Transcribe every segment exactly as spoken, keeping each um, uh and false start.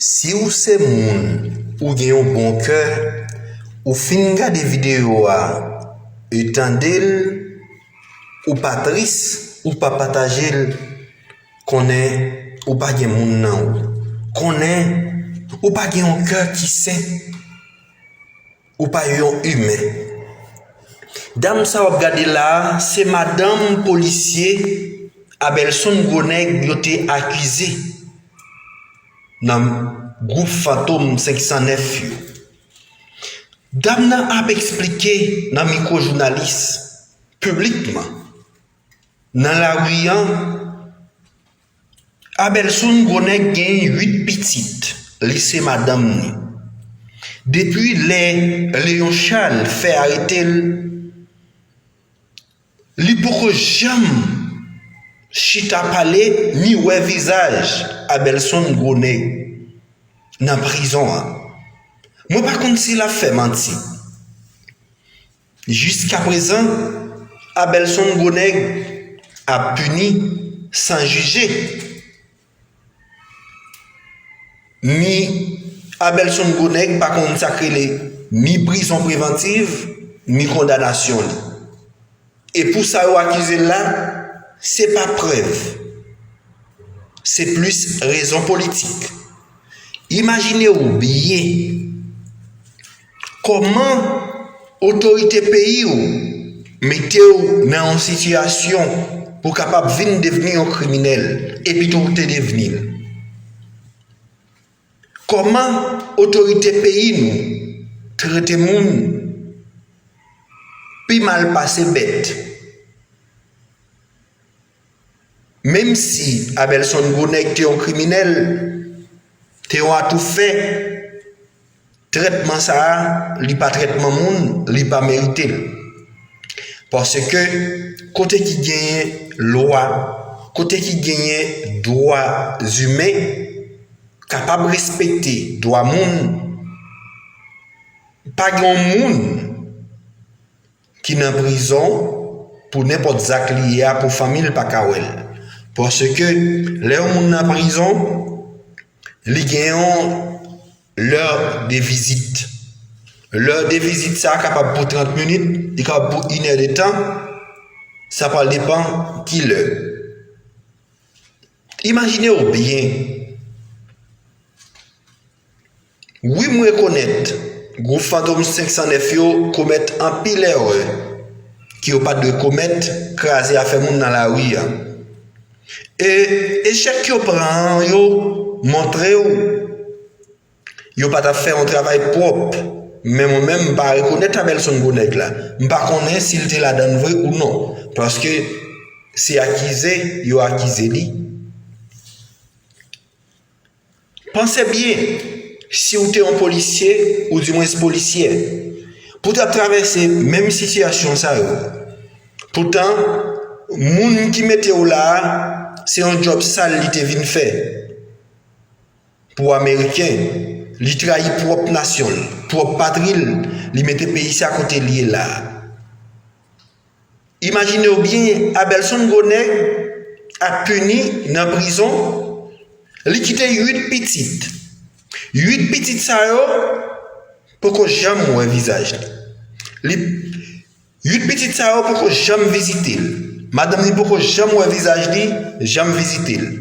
Si w se moun, ou gen yon bon kè, ou fin gade videyo a, e tande l, ou pa tris, ou pa pataje l, konnen ou pa gen moun nan ou. Konnen ou pa gen yon kè ki sen. Ou pa yon imen. Dam sa w ap gade la a, se madanm polisye Abelson Gwo Nèg yo te akize nan gwoup Fantom senk san nèf yo. Dam nan ap eksplike nan mikwo jounalis, piblikman, nan lari a, Abelson Gwo Nèg gen uit pitit, li se madanm ni. Depi lè Léon Charles fè arete l, li poko janm chita pale ni wè vizaj Abelson Gwo Nèg nan prizon an. Mwen pa konn si l ap fè manti. Jiskaprezan, Abelson Gwo Nèg ap pini san jije. Ni Abelson Gwo Nèg pa konn sa k rele ni prizon prevantiv, ni kondanasyon li. E pou sa yo akize l la, se pa prèv. Se plis rezon politik. Imajine w byen kòman otorite peyi w mete w nan yon sitiyasyon pou w kapab vin devni yon kriminèl, epi tou w te devni l. Kòman otorite peyi nou trete moun pi mal pase bèt? Menm si Abelson Gwo Nèg te yon kriminèl, te yon atoufè, trètman sa a, li pa trètman moun, li pa merite l. Paske kote ki genyen lwa, kote ki genyen dwa imen, kapab respekte dwa moun, pa gen yon moun ki nan prizon pou nenpòt zak li ye a pou fanmi l pa ka wè l. Paske lè yon moun nan prizon, li gen yon lè de vizit. Lè de vizit sa a kapab pou trant minit, li kapab pou inè de tan, sa pral depann ki lè. Imajine w byen. Wi, m rekonèt, gwoup Fantom senk san nèf yo komèt anpil erè ke yo pa t dwe komèt, kraze afè moun nan lari a. E echèk yo pran an yo montre w yo pa t ap fè yon travay pwòp. Men mwen menm, m pa rekonèt Abelson Gwo Nèg la. M pa konnen si l te ladan l vre ou non. Paske se akize yo akize li. Panse byen, si w te yon polisye, oudimwens polisyè, pou w t ap travèse menm sitiyasyon sa yo. Poutan, moun ki mete w la a, se yon djòb sal li te vin fè pou Ameriken. Li trayi pwòp nasyon l, pwòp patri l, li mete peyi sa kote l ye la a. Imajine w byen, Abelson Gwo Nèg ap pini nan prizon, li kite uit pitit. Uit pitit sa yo poko janm wè vizaj li. Li, uit pitit sa yo poko janm vizite l. Madanm li poko janm wè vizaj li, janm vizite l.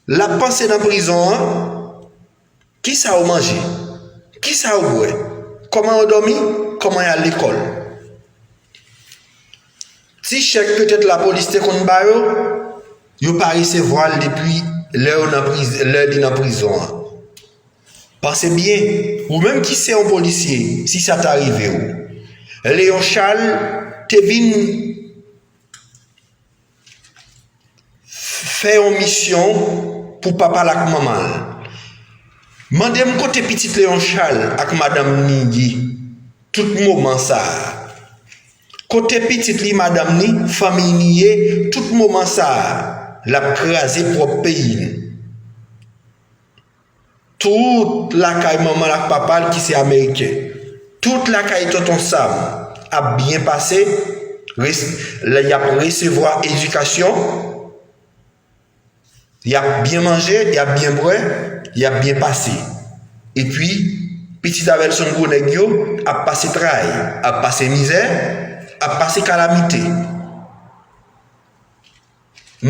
L ap panse nan prizon an, kisa yo manje? Kisa yo bwè? Kòman yo dòmi? Kòman y al lekòl? Ti chèk petèt lapolis te konn ba yo, yo pa resevwa l depi lè yo nan priz-, lè li nan prizon an. Panse byen, ou menm ki se yon polisye, si sa ta rive w. Léon Charles te vin fè yon misyon pou papa l ak manman l. Mande m kote pitit Léon Charles ak madanm ni ye tout moman sa a. Kote pitit li, madanm ni, fanmi ni ye tout moman sa a. L ap kraze pwòp peyi nou. Tout lakay manman l ak papa l ki se Ameriken. Tout lakay Tonton Sam ap byen pase, res-, y ap resevwa edikasyon. Y ap byen manje, y ap byen bwè, y ap byen pase. Epi, pitit avè l se yon gwo nèg yo ap pase tray, ap pase mizè, ap pase kalamite.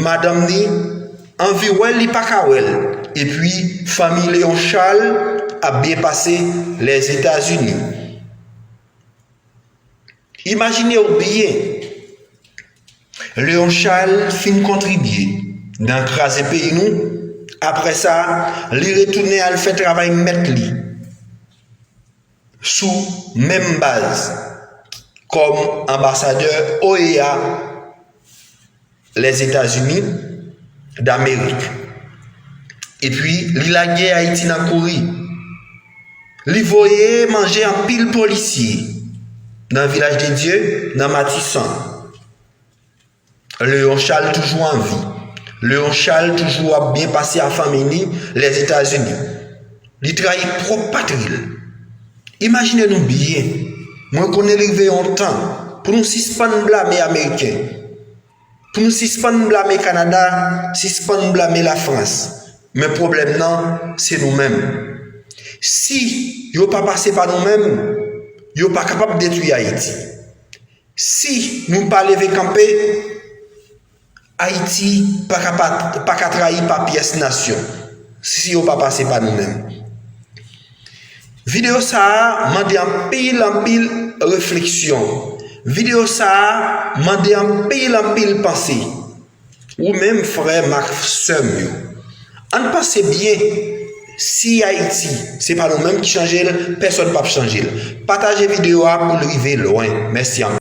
Madanm li anvi wè l, li pa ka wè l. Epi, fanmi Leon Charles ap byen pase Lèzetazini. Imajine w byen, Leon Charles fin kontribye nan kraze peyi nou. Apre sa, li retounen al fè travay mèt li sou menm baz kòm anbasadè O E A, Lèzetazini Damerik. Epi, li lage Ayiti nan kouri. Li voye manje anpil polisye nan Vilaj de Dye, nan Matisan. Leon Charles toujou an vi. Leon Charles toujou ap byen pase ak fanmi li Lèzetazini. Li trayi pwòp patri l. Imajine nou byen. Mwen konnen li rive yon tan pou nou sispann blame Ameriken. Pou nou sispann blame Kanada, sispann blame Lafrans. Men pwoblèm nan, se nou menm. Si yo pa pase pa nou menm, yo pa kapab detwi Ayiti. Si nou pa leve kanpe, Ayiti pa ka pa, pa ka trayi pa pyès nasyon, si yo pa pase pa nou menm. Videyo sa a mande anpil, anpil refleksyon. Videyo sa a mande anpil, anpil panse. Ou menm, frè m ak sè m yo, ann panse byen. Si Ayiti, se pa nou menm ki chanje l, pèsòn p ap chanje l. Pataje videyo a pou l rive lwen. Mèsi anpil.